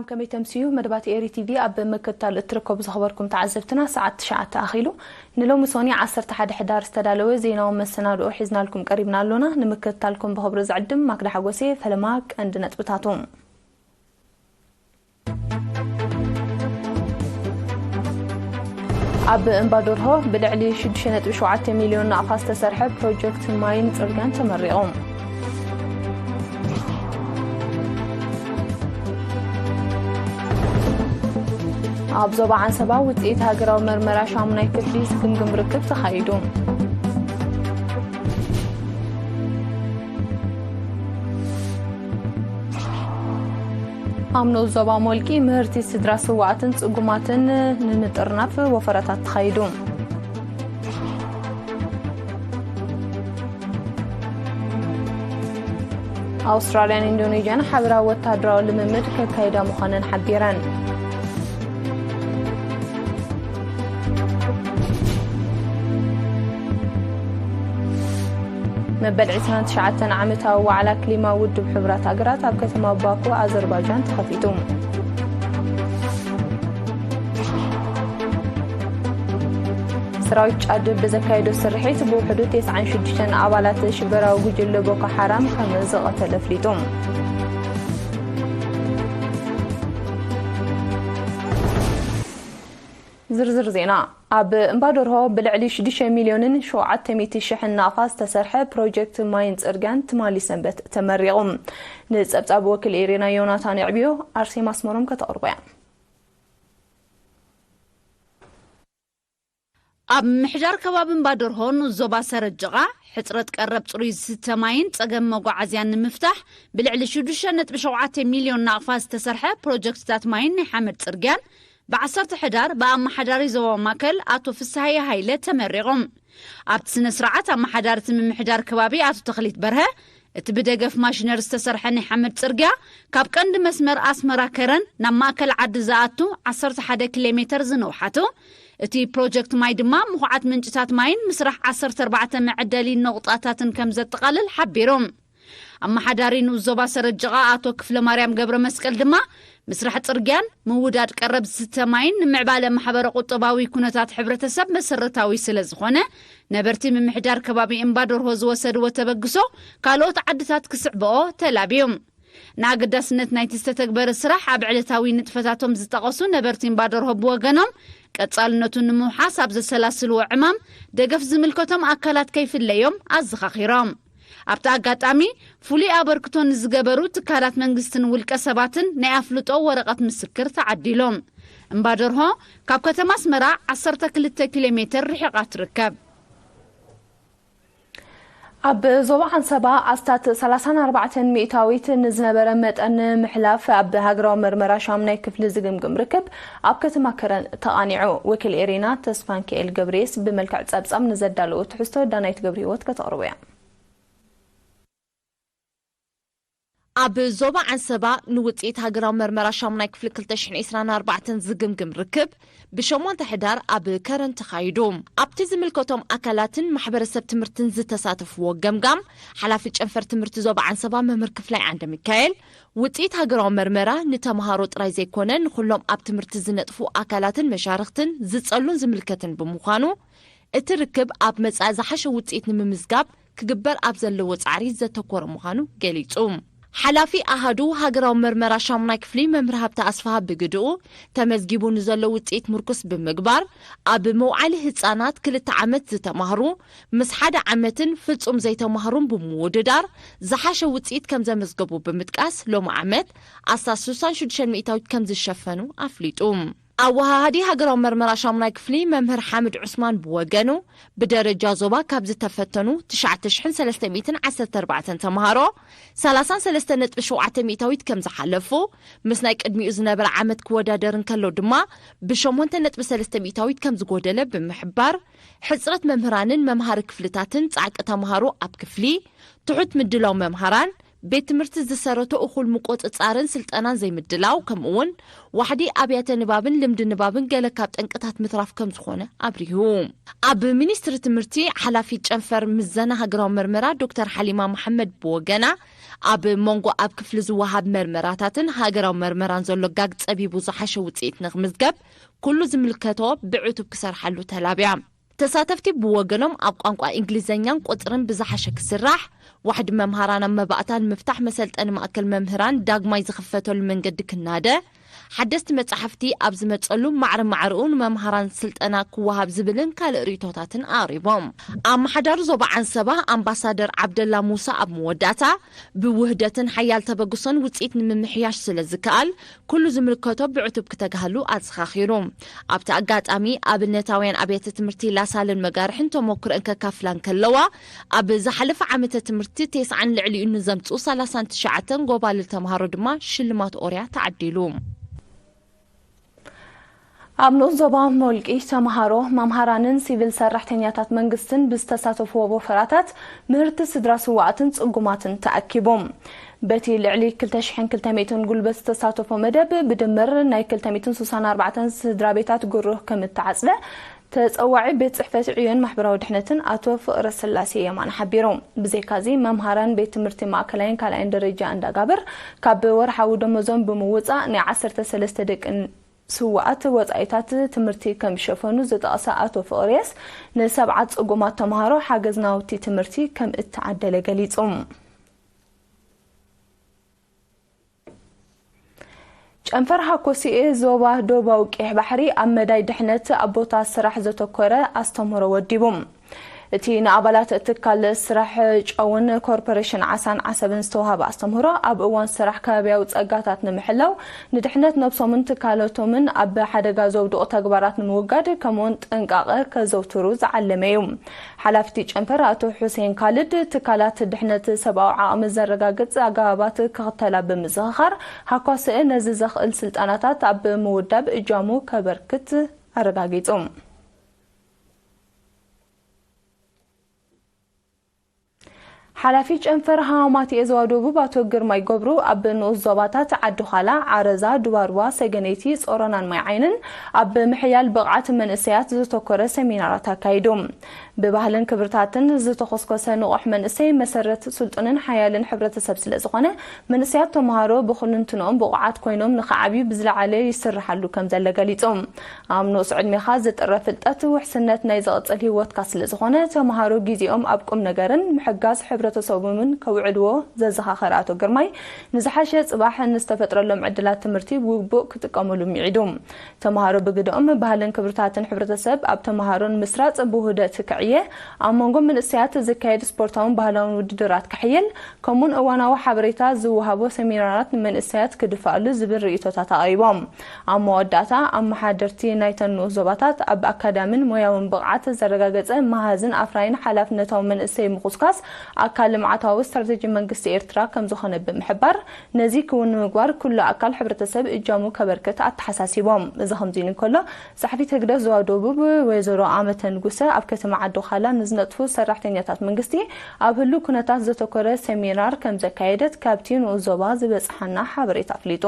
ከመይ ተምስዩ መደባት ኤሪ ቲቪ ኣብ ምክትታል እትርከቡ ዝኸበርኩም ተዓዘብትና፣ ሰዓት ትሽዓተ ኣኺሉ። ንሎሚ ሶኒ ዓሰርተ ሓደ ሕዳር ዝተዳለወ ዜናዊ መሰናድኦ ሒዝናልኩም ቀሪብና ኣሎና። ንምክትታልኩም ብኽብሪ ዝዕድም ማክዳ ሓጎሴ። ፈለማ ቀንዲ ነጥብታቱ። ኣብ እምባ ዶርሆ ብልዕሊ ሽዱሽተ ነጥቢ ሸውዓተ ሚልዮን ናቕፋ ዝተሰርሐ ፕሮጀክት ማይን ጽርግያን ተመሪቑ። ኣብ ዞባ ዓንሰባ ውጽኢት ሃገራዊ መርመራ ሻሙናይ ክፍሊ ዝግምግም ርክብ ተኻይዱ። ኣብ ንኡስ ዞባ ሞልቂ ምህርቲ ስድራ ስውኣትን ጽጉማትን ንምጥርናፍ ወፈራታት ተኻይዱ። ኣውስትራልያን ኢንዶኔዥያን ሓበራዊ ወታደራዊ ልምምድ ከካይዳ ምዃነን ሓቢረን። መበል ዕስራን ትሽዓተን ዓመታዊ ዋዕላ ክሊማ ውድብ ሕቡራት ሃገራት ኣብ ከተማ ባኩ ኣዘርባይጃን ተኸፊቱ። ሰራዊት ጫድ ብዘካየዶ ስርሒት ብውሕዱ ተስዓን ሽዱሽተን ኣባላት ሽበራዊ ጉጅለ ቦኮ ሓራም ከም ዝቐተለ ኣፍሊጡ። ዝርዝር ዜና። ኣብ እምባ ደርሆ ብልዕሊ ሽዱሽተ ሚልዮንን ሸውዓተ ሚእቲ ሽሕን ናቕፋ ዝተሰርሐ ፕሮጀክት ማይን ጽርግያን ትማሊ ሰንበት ተመሪቑ። ንጸብጻብ ወኪል ኤሪና ዮናታን የዕብዮ ኣርሴማ ኣስመሮም ከተቕርቦ እያ። ኣብ ምምሕዳር ከባቢ እምባ ደርሆ ንኡስ ዞባ ሰረጀቓ፣ ሕጽረት ቀረብ ጽሩይ ዝስተ ማይን ጸገም መጓዓዝያን ንምፍታሕ ብልዕሊ ሽዱሽተ ነጥቢ ሸውዓተ ሚልዮን ናቕፋ ዝተሰርሐ ፕሮጀክትታት ማይን ናይ ሓመድ ጽርግያን ብዓሰርተ ሕዳር ብኣመሓዳሪ ዞባ ማእከል ኣቶ ፍስሃየ ሃይለ ተመሪቖም። ኣብቲ ስነ ስርዓት ኣመሓዳሪ እቲ ምምሕዳር ከባቢ ኣቶ ተኽሊት በርሀ፣ እቲ ብደገፍ ማሽነሪ ዝተሰርሐ ናይ ሓመድ ጽርግያ ካብ ቀንዲ መስመር ኣስመራ ከረን ናብ ማእከል ዓዲ ዝኣቱ ዓሰርተ ሓደ ኪሎ ሜተር ዝነውሓቱ፣ እቲ ፕሮጀክት ማይ ድማ ምኹዓት ምንጭታት ማይን ምስራሕ ዓሰርተ ኣርባዕተ መዐደሊ ነቑጣታትን ከም ዘጠቓልል ሓቢሮም። ኣመሓዳሪ ንኡስ ዞባ ሰረጀቓ ኣቶ ክፍለ ማርያም ገብረ መስቀል ድማ ምስራሕ ጽርግያን ምውዳድ ቀረብ ዝስተ ማይን ንምዕባለ ማሕበረ ቁጠባዊ ኩነታት ሕብረተሰብ መሰረታዊ ስለ ዝኾነ፣ ነበርቲ ምምሕዳር ከባቢ እምባ ደርሆ ዝወሰድዎ ተበግሶ ካልኦት ዓድታት ክስዕብኦ ተላብዮም። ንኣገዳስነት ናይቲ ዝተተግበረ ስራሕ ኣብ ዕለታዊ ንጥፈታቶም ዝጠቐሱ ነበርቲ እምባ ደርሆ ብወገኖም፣ ቀጻልነቱ ንምውሓስ ኣብ ዘሰላስልዎ ዕማም ደገፍ ዝምልከቶም ኣካላት ከይፍለዮም ኣዘኻኺሮም። ኣብቲ ኣጋጣሚ፣ ፍሉይ ኣበርክቶ ንዝገበሩ ትካላት መንግስትን ውልቀ ሰባትን ናይ ኣፍልጦ ወረቐት ምስክር ተዓዲሎም። እምባ ደርሆ ካብ ከተማ ኣስመራ ዓሰርተ ክልተ ኪሎ ሜተር ርሒቓ ትርከብ። ኣብ ዞባ ዓንሰባ ኣስታት ሰላሳን ኣርባዕተን ሚእታዊት ንዝነበረ መጠን ንምሕላፍ ኣብ ሃገራዊ መርመራ ሻሙናይ ክፍሊ ዝግምግም ርክብ ኣብ ከተማ ከረን ተቓኒዑ። ወኪል ኤሪና ተስፋንኪኤል ገብርኤስ ብመልክዕ ጸብጻብ ንዘዳለዎ ትሕዝቶ ዳናይት ገብረህይወት ከተቕርቦ እያ። ኣብ ዞባ ዓንሰባ ንውጽኢት ሃገራዊ መርመራ ሻሙናይ ክፍሊ ክልተ ሽሕን ዕስራን ኣርባዕተን ዝግምግም ርክብ ብሸሞንተ ሕዳር ኣብ ከረን ተኻይዱ። ኣብቲ ዝምልከቶም ኣካላትን ማሕበረሰብ ትምህርትን ዝተሳተፍዎ ገምጋም፣ ሓላፊ ጨንፈር ትምህርቲ ዞባ ዓንሰባ መምህር ክፍላይ ዓንደ ሚካኤል፣ ውጽኢት ሃገራዊ መርመራ ንተምሃሮ ጥራይ ዘይኮነ ንኹሎም ኣብ ትምህርቲ ዝነጥፉ ኣካላትን መሻርኽትን ዝጸሉን ዝምልከትን ብምዃኑ፣ እቲ ርክብ ኣብ መጻኢ ዝሓሸ ውጽኢት ንምምዝጋብ ክግበር ኣብ ዘለዎ ጻዕሪ ዘተኮረ ምዃኑ ገሊጹ። ሓላፊ ኣሃዱ ሃገራዊ መርመራ ሻሙናይ ክፍሊ መምህር ሃብተ ኣስፍሃ ብግድኡ፣ ተመዝጊቡ ንዘሎ ውጽኢት ምርኩስ ብምግባር፣ ኣብ መውዓሊ ህጻናት ክልተ ዓመት ዝተማህሩ ምስ ሓደ ዓመትን ፍጹም ዘይተማህሩን ብምውድዳር ዝሓሸ ውጽኢት ከም ዘመዝገቡ ብምጥቃስ፣ ሎሚ ዓመት ኣስታት ስሳን ሽዱሽተን ሚእታዊት ከም ዝሸፈኑ ኣፍሊጡ። ኣወሃሃዲ ሃገራዊ መርመራ ሻሙናይ ክፍሊ መምህር ሓምድ ዑስማን ብወገኑ፣ ብደረጃ ዞባ ካብ ዝተፈተኑ ትሽዓተ ሽሕን ሰለስተ ሚእትን ዓሰርተ ኣርባዕተን ተምሃሮ፣ ሰላሳን ሰለስተ ነጥቢ ሸውዓተ ሚእታዊት ከም ዝሓለፉ፣ ምስ ናይ ቅድሚኡ ዝነበረ ዓመት ክወዳደር እንከሎ ድማ፣ ብሸሞንተ ነጥቢ ሰለስተ ሚእታዊት ከም ዝጎደለ ብምሕባር፣ ሕጽረት መምህራንን መምሃሪ ክፍልታትን ጻዕቂ ተምሃሮ ኣብ ክፍሊ፣ ትሑት ምድላው መምሃራን፣ ቤት ትምህርቲ ዝሰረቶ እኹል ምቁጽጻርን ስልጠናን ዘይምድላው፣ ከምኡ እውን ዋሕዲ ኣብያተ ንባብን ልምዲ ንባብን ገለ ካብ ጠንቅታት ምትራፍ ከም ዝኾነ ኣብሪሁ። ኣብ ሚኒስትሪ ትምህርቲ ሓላፊት ጨንፈር ምዘና ሃገራዊ መርመራ ዶክተር ሓሊማ መሓመድ ብወገና፣ ኣብ መንጎ ኣብ ክፍሊ ዝወሃብ መርመራታትን ሃገራዊ መርመራን ዘሎ ጋግ ጸቢቡ ዝሓሸ ውጽኢት ንኽምዝገብ ኩሉ ዝምልከቶ ብዕቱብ ክሰርሓሉ ተላብያ። ተሳተፍቲ ብወገኖም ኣብ ቋንቋ እንግሊዝኛን ቁጽርን ብዝሓሸ ክስራሕ፣ ዋሕዲ መምሃራን ኣብ መባእታን ምፍታሕ መሰልጠኒ ማእከል መምህራን ዳግማይ ዝኽፈተሉ መንገዲ ክናደ፣ ሓደስቲ መጻሕፍቲ ኣብ ዝመጸሉ ማዕረ ማዕረኡ ንመምሃራን ስልጠና ክወሃብ ዝብልን ካልእ ርእይቶታትን ኣቕሪቦም። ኣመሓዳሪ ዞባ ዓንሰባ ኣምባሳደር ዓብደላ ሙሳ ኣብ መወዳእታ፣ ብውህደትን ሓያል ተበግሶን ውጽኢት ንምምሕያሽ ስለ ዝከኣል፣ ኩሉ ዝምልከቶ ብዕቱብ ክተጋህሉ ኣዘኻኺሩ። ኣብቲ ኣጋጣሚ፣ ኣብነታውያን ኣብያተ ትምህርቲ ላሳልን መጋርሕን ተሞክሮአን ከካፍላ እንከለዋ፣ ኣብ ዝሓለፈ ዓመተ ትምህርቲ ተስዓን ልዕሊኡ ንዘምጽኡ ሰላሳን ትሽዓተን ጎባልል ተምሃሮ ድማ ሽልማት ኦርያ ተዓዲሉ። ኣብ ንኡስ ዞባ ሞልቂ ተምሃሮ፣ መምሃራንን ሲቪል ሰራሕተኛታት መንግስትን ብዝተሳተፍዎ ወፈራታት ምህርቲ ስድራ ስዋኣትን ጽጉማትን ተኣኪቡ። በቲ ልዕሊ ክልተ ሽሕን ክልተ ሚእትን ጉልበት ዝተሳተፎ መደብ፣ ብድምር ናይ ክልተ ሚእትን ስሳን ኣርባዕተን ስድራ ቤታት ጉሩህ ከም እተዓጽደ፣ ተጸዋዒ ቤት ጽሕፈት ዕዮን ማሕበራዊ ድሕነትን ኣቶ ፍቕረ ስላሴ የማነ ሓቢሩ። ብዘይካዚ፣ መምሃራን ቤት ትምህርቲ ማእከላይን ካልኣይን ደረጃ እንዳጋብር፣ ካብ ወርሓዊ ደሞዞም ብምውጻእ፣ ናይ ዓሰርተ ሰለስተ ደቂ ስውኣት ወጻኢታት ትምህርቲ ከም ዝሸፈኑ ዝጠቕሰ ኣቶ ፍቕርየስ፣ ንሰብዓ ጽጉማት ተምሃሮ ሓገዝ ናውቲ ትምህርቲ ከም እተዓደለ ገሊጹ። ጨንፈር ሃኮሲኤ ዞባ ዶባዊ ቀይሕ ባሕሪ ኣብ መዳይ ድሕነት ኣብ ቦታ ስራሕ ዘተኮረ ኣስተምህሮ ወዲቡ። እቲ ንኣባላት ትካል ስራሕ ጨውን ኮርፖሬሽን ዓሳን ዓሰብን ዝተዋህበ ኣስተምህሮ፣ ኣብ እዋን ስራሕ ከባቢያዊ ጸጋታት ንምሕላው፣ ንድሕነት ነብሶምን ትካላቶምን ኣብ ሓደጋ ዘውድቑ ተግባራት ንምውጋድ፣ ከምኡውን ጥንቃቐ ከዘውትሩ ዝዓለመ እዩ። ሓላፊ እቲ ጨንፈር ኣቶ ሑሴን ካልድ፣ ትካላት ድሕነት ሰብኣዊ ዓቕሚ ዘረጋግጽ ኣገባባት ክኽተላ ብምዝኽኻር፣ ሃኳስእ ነዚ ዘኽእል ስልጠናታት ኣብ ምውዳብ እጃሙ ከበርክት ኣረጋጊጹ። ሓላፊ ጨንፈር ሃማማቴ ዞባ ደቡብ ኣቶ ግርማይ ገብሩ፣ ኣብ ንኡስ ዞባታት ዓዲ ዃላ፣ ዓረዛ፣ ዱባርዋ፣ ሰገነይቲ፣ ጾሮናን ማይ ዓይንን ኣብ ምሕያል ብቕዓት መንእሰያት ዘተኮረ ሰሚናራት ኣካይዱ። ብባህልን ክብርታትን ዝተኾስኮሰ ንቑሕ መንእሰይ መሰረት ስልጡንን ሓያልን ሕብረተሰብ ስለ ዝኾነ፣ መንእሰያት ተምሃሮ ብኹልንትንኦም ብቑዓት ኮይኖም ንኽዓብዩ ብዝለዓለ ይስርሓሉ ከም ዘለ ገሊጹ። ኣብ ንኡስ ዕድሜኻ ዝጥረ ፍልጠት ውሕስነት ናይ ዝቕጽል ህይወትካ ስለ ዝኾነ፣ ተምሃሮ ግዜኦም ኣብ ቁም ነገርን ምሕጋዝ ሕብረተሰቦምን ከውዕልዎ ዘዘኻኸረ ኣቶ ግርማይ፣ ንዝሓሸ ጽባሕ ንዝተፈጥረሎም ዕድላት ትምህርቲ ብግቡእ ክጥቀሙሉ ምዒዱ። ተምሃሮ ብግደኦም ባህልን ክብርታትን ሕብረተሰብ ኣብ ተምሃሮን ምስራጽ ብውህደት ክዕየ፣ ኣብ መንጎ መንእሰያት ዝካየድ ስፖርታውን ባህላውን ውድድራት ክሕይል፣ ከምኡውን እዋናዊ ሓበሬታ ዝወሃቦ ሰሚናራት ንመንእሰያት ክድፋኣሉ ዝብል ርእይቶታት ኣቕሪቦም። ኣብ መወዳእታ፣ ኣመሓደርቲ ናይተን ንኡስ ዞባታት ኣብ ኣካዳምን ሞያውን ብቕዓት ዘረጋገጸ መሃዝን ኣፍራይን ሓላፍነታዊ መንእሰይ ምኹስኳስ ኣካል ልምዓታዊ ስትራተጂ መንግስቲ ኤርትራ ከም ዝኾነ ብምሕባር፣ ነዚ ክውን ንምግባር ኩሉ ኣካል ሕብረተሰብ እጃሙ ከበርክት ኣተሓሳሲቦም። እዚ ከምዚ ኢሉ እንከሎ፣ ጸሓፊት ህግደፍ ዞባ ደቡብ ወይዘሮ ኣመተ ንጉሰ ኣብ ከተማ ዓዲ ዃላ ንዝነጥፉ ሰራሕተኛታት መንግስቲ ኣብ ህሉው ኩነታት ዘተኮረ ሰሚናር ከም ዘካየደት ካብቲ ንኡስ ዞባ ዝበጽሓና ሓበሬታ ኣፍሊጡ።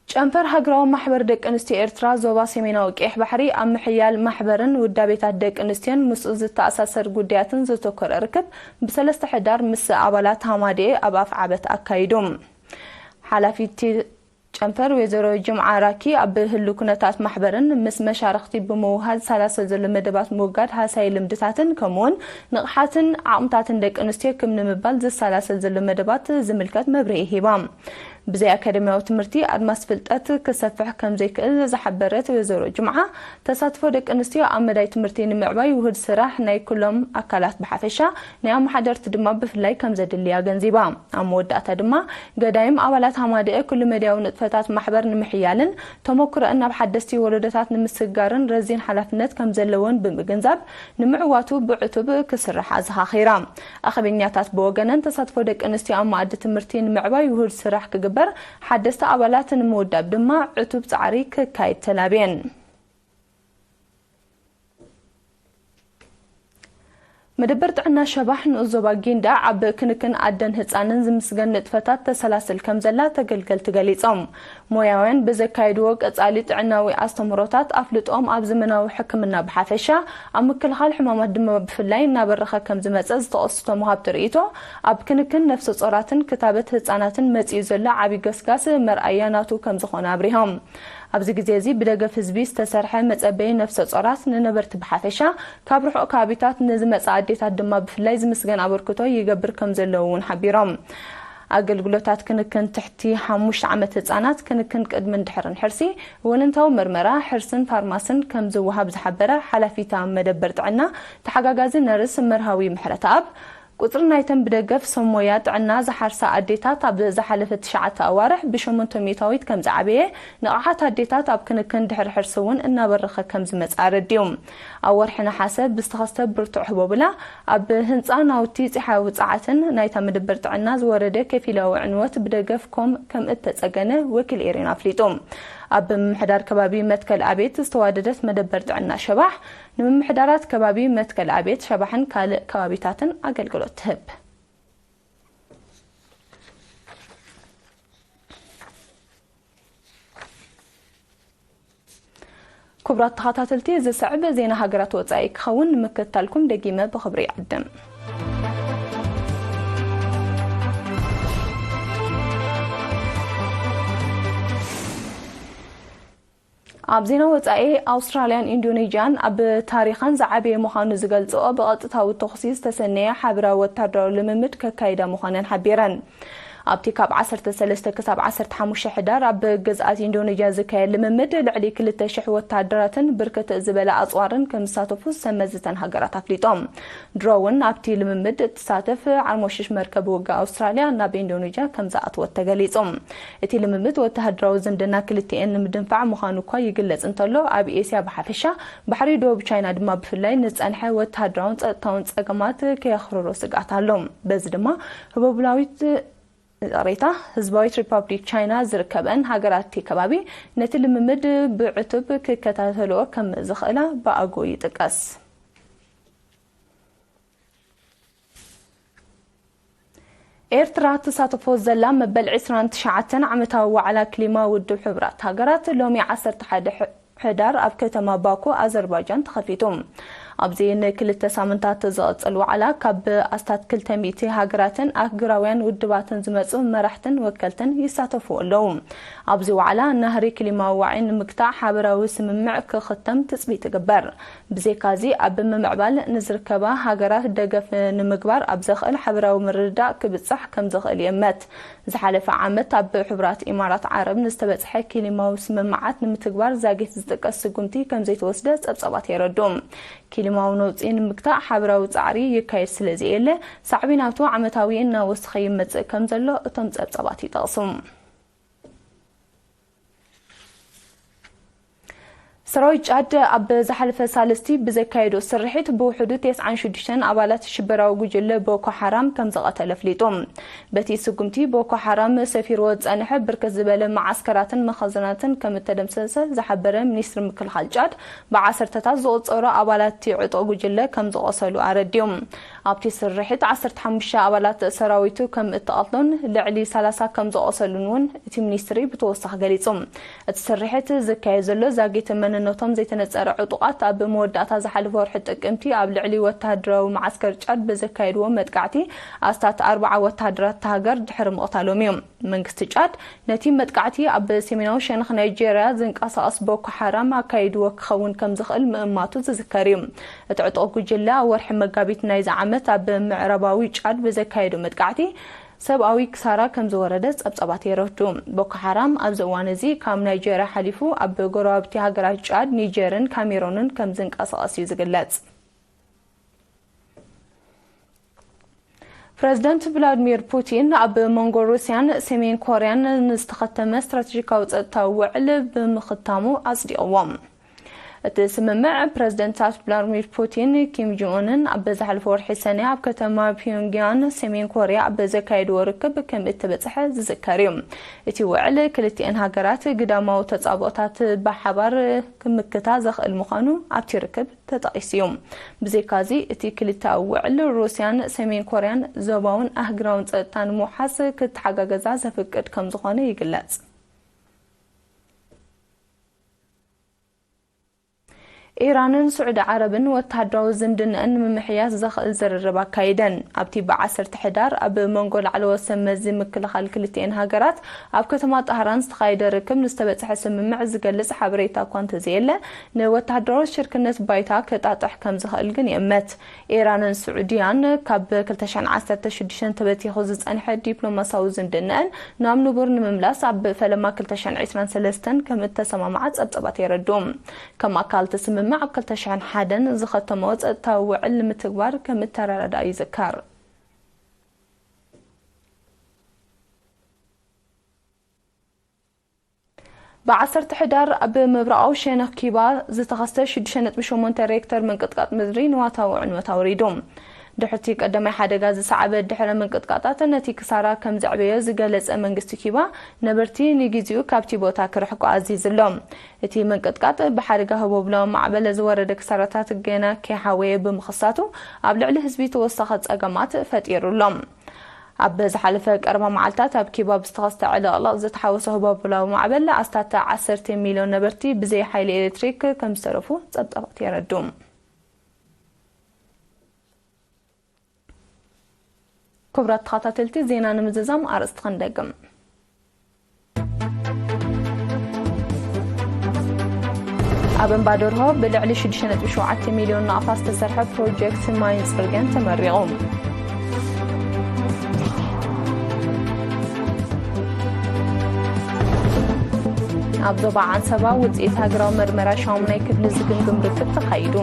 ጨንፈር ሃገራዊ ማሕበር ደቂ ኣንስትዮ ኤርትራ ዞባ ሰሜናዊ ቀይሕ ባሕሪ ኣብ ምሕያል ማሕበርን ውዳቤታት ደቂ ኣንስትዮን ምስኡ ዝተኣሳሰር ጉዳያትን ዘተኮረ ርክብ ብሰለስተ ሕዳር ምስ ኣባላት ሃማደኤ ኣብ ኣፍዓበት ኣካይዱ። ሓላፊት ጨንፈር ወይዘሮ ጅምዓ ራኪ ኣብ ህሉ ኩነታት ማሕበርን ምስ መሻርኽቲ ብምውሃድ ዝሰላሰል ዘሎ መደባት ምውጋድ ሃሳይ ልምድታትን ከምኡውን ንቕሓትን ዓቕምታትን ደቂ ኣንስትዮ ክም ንምባል ዝሰላሰል ዘሎ መደባት ዝምልከት መብርሂ ሂባ። ብዘይ ኣካደሚያዊ ትምህርቲ ኣድማስ ፍልጠት ክሰፍሕ ከም ዘይክእል ዝሓበረት ወይዘሮ ጅምዓ፣ ተሳትፎ ደቂ ኣንስትዮ ኣብ መዳይ ትምህርቲ ንምዕባይ ውሁድ ስራሕ ናይ ኩሎም ኣካላት ብሓፈሻ፣ ናይ ኣመሓደርቲ ድማ ብፍላይ ከም ዘድሊ ኣገንዚባ። ኣብ መወዳእታ ድማ፣ ገዳይም ኣባላት ሃማደኤ ኩሉ መድያዊ ንጥፈታት ማሕበር ንምሕያልን ተመኩሮአን ናብ ሓደስቲ ወለዶታት ንምስግጋርን ረዚን ሓላፍነት ከም ዘለወን ብምግንዛብ፣ ንምዕዋቱ ብዕቱብ ክስራሕ ኣዘኻኺራ። ኣኼበኛታት ብወገነን፣ ተሳትፎ ደቂ ኣንስትዮ ኣብ መኣዲ ትምህርቲ ንምዕባይ ውሁድ ስራሕ ክግበር፣ ሓደስቲ ኣባላት ንምውዳብ ድማ ዕቱብ ጻዕሪ ክካየድ ተላብየን። መደበር ጥዕና ሸባሕ ንኡስ ዞባ ጊንዳዕ ኣብ ክንክን ኣደን ህጻንን ዝምስገን ንጥፈታት ተሰላስል ከም ዘላ ተገልገልቲ ገሊጾም። ሞያውያን ብዘካየድዎ ቀጻሊ ጥዕናዊ ኣስተምህሮታት ኣፍልጦም ኣብ ዘመናዊ ሕክምና ብሓፈሻ፣ ኣብ ምክልኻል ሕማማት ድማ ብፍላይ እናበረኸ ከም ዝመጸ ዝጠቐሱ እቶም ወሃብቲ ርእይቶ፣ ኣብ ክንክን ነፍሰ ጾራትን ክታበት ህጻናትን መጺኡ ዘሎ ዓቢ ገስጋስ መርኣያ ናቱ ከም ዝኾነ ኣብሪሆም። ኣብዚ ግዜ እዚ ብደገፍ ህዝቢ ዝተሰርሐ መጸበዪ ነፍሰ ጾራት ንነበርቲ ብሓፈሻ፣ ካብ ርሑቕ ከባቢታት ንዝመጻ ኣዴታት ድማ ብፍላይ ዝምስገን ኣበርክቶ ይገብር ከም ዘለዉ እውን ሓቢሮም። ኣገልግሎታት ክንክን ትሕቲ ሓሙሽተ ዓመት ህጻናት፣ ክንክን ቅድምን ድሕርን ሕርሲ፣ ወለንታዊ መርመራ፣ ሕርስን ፋርማስን ከም ዝወሃብ ዝሓበረ ሓላፊታ መደበር ጥዕና ተሓጋጋዚ ነርስ መርሃዊ ምሕረተኣብ፣ ቁጽሪ ናይተን ብደገፍ ሰብ ሞያ ጥዕና ዝሓርሳ ኣዴታት ኣብ ዝሓለፈ ትሽዓተ ኣዋርሕ ብሸሞንተ ሚእታዊት ከም ዝዓበየ፣ ንቕሓት ኣዴታት ኣብ ክንክን ድሕሪ ሕርሲ እውን እናበረኸ ከም ዝመጽእ ኣረዲኡ። ኣብ ወርሒ ነሓሰ ብዝተኸስተ ብርቱዕ ህቦብላ፣ ኣብ ህንጻ ናውቲ ጺሓዊ ጸዓትን ናይታ መደበር ጥዕና ዝወረደ ከፊላዊ ዕንወት ብደገፍ ኮም ከም እተጸገነ ወኪል ኤሬና ኣፍሊጡ። ኣብ ምምሕዳር ከባቢ መትከል ኣቤት ዝተዋደደት መደበር ጥዕና ሸባሕ፣ ንምምሕዳራት ከባቢ መትከል ኣቤት ሸባሕን ካልእ ከባቢታትን ኣገልግሎት ትህብ። ክቡራት ተኸታተልቲ፣ ዝስዕብ ዜና ሃገራት ወጻኢ ክኸውን ንምክትታልኩም ደጊመ ብኽብሪ ይዕድም። ኣብ ዜና ወጻኢ፣ ኣውስትራልያን ኢንዶኔዥያን ኣብ ታሪኸን ዝዓበየ ምዃኑ ዝገልጽኦ ብቐጥታዊ ተኹሲ ዝተሰነየ ሓበራዊ ወታደራዊ ልምምድ ከካይዳ ምዃነን ሓቢረን። ኣብቲ ካብ ዓሰርተ ሰለስተ ክሳብ ዓሰርተ ሓሙሽተ ሕዳር ኣብ ግዝኣት ኢንዶኔዥያ ዝካየድ ልምምድ፣ ልዕሊ ክልተ ሽሕ ወታደራትን ብርክት ዝበለ ኣጽዋርን ከም ዝሳተፉ ሰመዚ እተን ሃገራት ኣፍሊጦም። ድሮ እውን ኣብቲ ልምምድ እትሳተፍ ዓርሞሽሽ መርከብ ውግእ ኣውስትራልያ ናብ ኢንዶኔዥያ ከም ዝኣተወት ተገሊጹ። እቲ ልምምድ ወተሃደራዊ ዝምድና ክልቲኤን ንምድንፋዕ ምዃኑ እኳ ይግለጽ እንተሎ፣ ኣብ ኤስያ ብሓፈሻ፣ ባሕሪ ደቡብ ቻይና ድማ ብፍላይ ንዝጸንሐ ወተሃደራውን ጸጥታውን ጸገማት ከየኽርሮ ስግኣት ኣሎ። በዚ ድማ ህቦብላዊት፣ ይቕሬታ፣ ህዝባዊት ሪፓብሊክ ቻይና ዝርከበን ሃገራት እቲ ከባቢ ነቲ ልምምድ ብዕቱብ ክከታተልኦ ከም ዝኽእላ ብኣጎ ይጥቀስ። ኤርትራ ትሳተፎ ዘላ መበል ዕስራን ትሽዓተን ዓመታዊ ዋዕላ ክሊማ ውድብ ሕቡራት ሃገራት ሎሚ ዓሰርተ ሓደ ሕ-፣ ሕዳር ኣብ ከተማ ባኩ ኣዘርባጃን ተኸፊቱ። ኣብዚ ንክልተ ሳምንታት ዝቕጽል ዋዕላ ካብ ኣስታት ክልተ ሚእቲ ሃገራትን ኣህጉራውያን ውድባትን ዝመጹ መራሕትን ወከልትን ይሳተፉ ኣለዉ። ኣብዚ ዋዕላ ናህሪ ክሊማዊ ዋዒ ንምግታእ ሓበራዊ ስምምዕ ክኽተም ትጽቢት ይግበር። ብዘይካዚ ኣብ ምምዕባል ንዝርከባ ሃገራት ደገፍ ንምግባር ኣብ ዘኽእል ሓበራዊ ምርድዳእ ክብጻሕ ከም ዝኽእል ይእመት። ዝሓለፈ ዓመት ኣብ ሕቡራት ኢማራት ዓረብ ንዝተበጽሐ ክሊማዊ ስምምዓት ንምትግባር ዛጊት ዝጥቀስ ስጉምቲ ከም ዘይተወስደ ጸብጻባት የረድኡ። ክሊማዊ ነውጺ ንምግታእ ሓበራዊ ጻዕሪ ይካየድ ስለ ዘየለ፣ ሳዕቤናቱ ዓመታዊ እናወሰኸ ይመጽእ ከም ዘሎ እቶም ጸብጻባት ይጠቕሱ። ሰራዊት ጫድ ኣብ ዝሓለፈ ሳልስቲ ብዘካየዶ ስርሒት ብውሕዱ ተስዓን ሽዱሽተን ኣባላት ሽበራዊ ጉጅለ ቦኮ ሓራም ከም ዝቐተለ ኣፍሊጡ። በቲ ስጉምቲ፣ ቦኮ ሓራም ሰፊርዎ ዝጸንሐ ብርክት ዝበለ መዓስከራትን መኻዝናትን ከም እተደምሰሰ ዝሓበረ ሚኒስትሪ ምክልኻል ጫድ፣ ብዓሰርተታት ዝቑጸሩ ኣባላት እቲ ዕጡቕ ጉጅለ ከም ዝቖሰሉ ኣረዲኡ። ኣብቲ ስርሒት ዓሰርተ ሓሙሽተ ኣባላት ሰራዊቱ ከም እተቐትሉን ልዕሊ ሰላሳ ከም ዝቖሰሉን እውን እቲ ሚኒስትሪ ብተወሳኺ ገሊጹ። እቲ ስርሒት ዝካየድ ዘሎ ዛጊት መንነቶም ዘይተነጸረ ዕጡቓት፣ ኣብ መወዳእታ ዝሓለፈ ወርሒ ጥቅምቲ ኣብ ልዕሊ ወተሃደራዊ መዓስከር ጫድ ብዘካየድዎ መጥቃዕቲ፣ ኣስታት ኣርብዓ ወተሃደራት እታ ሃገር ድሕሪ ምቕታሎም እዩ። መንግስቲ ጫድ ነቲ መጥቃዕቲ ኣብ ሰሜናዊ ሸነኽ ናይጄርያ ዝንቀሳቐስ ቦኮ ሓራም ኣካይድዎ ክኸውን ከም ዝኽእል ምእማቱ ዝዝከር እዩ። እቲ ዕጡቕ ጉጅለ ኣብ ወርሒ መጋቢት ናይዚ ዓመት ኣብ ምዕራባዊ ጫድ ብዘካየዶ መጥቃዕቲ ሰብኣዊ ክሳራ ከም ዝወረደ ጸብጻባት የረድኡ። ቦኮ ሓራም ኣብዚ እዋን እዚ ካብ ናይጄርያ ሓሊፉ ኣብ ጎረባብቲ ሃገራት ጫድ፣ ኒጀርን ካሜሮንን ከም ዝንቀሳቐስ እዩ ዝግለጽ። ፕረዚደንት ቭላድሚር ፑቲን ኣብ መንጎ ሩስያን ሰሜን ኮርያን ንዝተኸተመ ስትራቴጂካዊ ጸጥታዊ ውዕል ብምኽታሙ ኣጽዲቕዎ። እቲ ስምምዕ ፕረዚደንታት ቭላድሚር ፑቲን ኪም ጆን ኡንን ኣብ ዝሓለፈ ወርሒ ሰነ ኣብ ከተማ ፒዮንግያንግ ሰሜን ኮርያ ኣብ ዘካየድዎ ርክብ ከም እተበጽሐ ዝዝከር እዩ። እቲ ውዕል ክልቲኤን ሃገራት ግዳማዊ ተጻብኦታት ብሓባር ክምክታ ዘኽእል ምዃኑ ኣብቲ ርክብ ተጠቒሱ እዩ። ብዘይካዚ እቲ ክልተኣዊ ውዕል ሩስያን ሰሜን ኮርያን ዞባውን ኣህጉራውን ጸጥታ ንምውሓስ ክተሓጋገዛ ዘፍቅድ ከም ዝኾነ ይግለጽ። ኢራንን ስዑዲ ዓረብን ወተሃደራዊ ዝምድንአን ንምምሕያስ ዘኽእል ዝርርብ ኣካይደን። ኣብቲ ብዓሰርተ ሕዳር ኣብ መንጎ ላዕለዎት ሰብ መዚ ምክልኻል ክልቲኤን ሃገራት ኣብ ከተማ ጣህራን ዝተኻየደ ርክብ ንዝተበጽሐ ስምምዕ ዝገልጽ ሓበሬታ እኳ እንተዘየለ፣ ንወተሃደራዊ ሽርክነት ባይታ ክጣጥሕ ከም ዝኽእል ግን ይእመት። ኢራንን ስዑድያን ካብ ክልተ ሽሕን ዓሰርተ ሽዱሽተን ተበቲኹ ዝጸንሐ ዲፕሎማሳዊ ዝምድንአን ናብ ንቡር ንምምላስ ኣብ ፈለማ ክልተ ሽሕን ዕስራን ሰለስተን ከም እተሰማምዓ ጸብጸባት የረድኡ። ከም ኣካል እቲ ስምምዕ ኣብ ክልተ ሽሕን ሓደን ዝኸተመኦ ጸጥታዊ ውዕል ንምትግባር ከም እተረዳድኣ ይዝከር። ብዓሰርተ ሕዳር ኣብ ምብራቓዊ ሸነኽ ኪባ ዝተኸስተ ሽዱሽተ ነጥቢ ሸሞንተ ሬክተር ምንቅጥቃጥ ምድሪ ንዋታዊ ዕንወት ኣውሪዱ። ድሕርቲ ቀዳማይ ሓደጋ ዝሰዓበ ድሕረ ምንቅጥቃጣት ነቲ ክሳራ ከም ዘዕበዮ ዝገለጸ መንግስቲ ኪባ፣ ነበርቲ ንግዜኡ ካብቲ ቦታ ክርሕቁ ኣዚዙ ኣሎ። እቲ ምንቅጥቃጥ ብሓደጋ ህቦብላዊ ማዕበል ዝወረደ ክሳራታት ገና ከይሓወየ ብምኽሳቱ፣ ኣብ ልዕሊ ህዝቢ ተወሳኺ ጸገማት ፈጢሩ ኣሎ። ኣብ ዝሓለፈ ቀረባ መዓልታት ኣብ ኪባ ብዝተኸስተ ዕልቕልቕ ዝተሓወሰ ህቦብላዊ ማዕበል ኣስታት ዓሰርተ ሚልዮን ነበርቲ ብዘይ ሓይሊ ኤሌክትሪክ ከም ዝተረፉ ጸብጻባት የረድኡ። ክቡራት ተኸታተልቲ፣ ዜና ንምዝዛም ኣርእስቲ ክንደግም። ኣብ እምባ ደርሆ ብልዕሊ ሽዱሽተ ነጥቢ ሸውዓተ ሚልዮን ናቕፋ ዝተሰርሐ ፕሮጀክት ማይን ጽርግያን ተመሪቑ። ኣብ ዞባ ዓንሰባ ውጽኢት ሃገራዊ መርመራ ሻሙናይ ክፍሊ ዝግምግም ርክብ ተኻይዱ።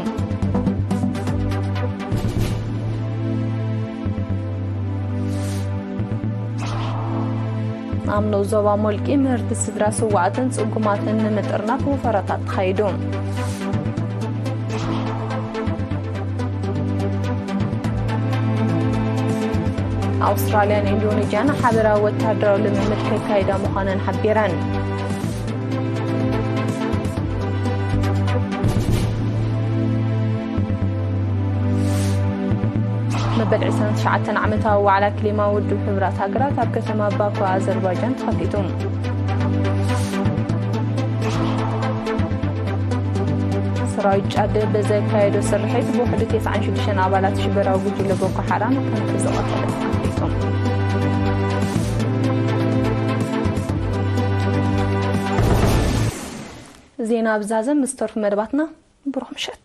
ኣብ ንኡስ ዞባ ሞልቂ ምህርቲ ስድራ ስዋኣትን ጽጉማትን ንምጥርናፍ ወፈራታት ተኻይዱ። ኣውስትራልያን ኢንዶኔዥያን ሓበራዊ ወተሃደራዊ ልምምድ ከካይዳ ምዃነን ሓቢረን። መበል ዕስራን ትሽዓተን ዓመታዊ ዋዕላ ክሊማ ውድብ ሕቡራት ሃገራት ኣብ ከተማ ባኩ ኣዘርባይጃን ተኸፊቱ። ሰራዊት ጫድ ብዘካየዶ ስርሒት ብውሕዱ ተስዓን ሽዱሽተን ኣባላት ሽበራዊ ጉጅለ ቦኮ ሓራም ከም ዝተቐተለ ተፈሊጡ። ዜና ብዛዘም ምስ ተርፉ መደባትና ብሩኽ ምሸት።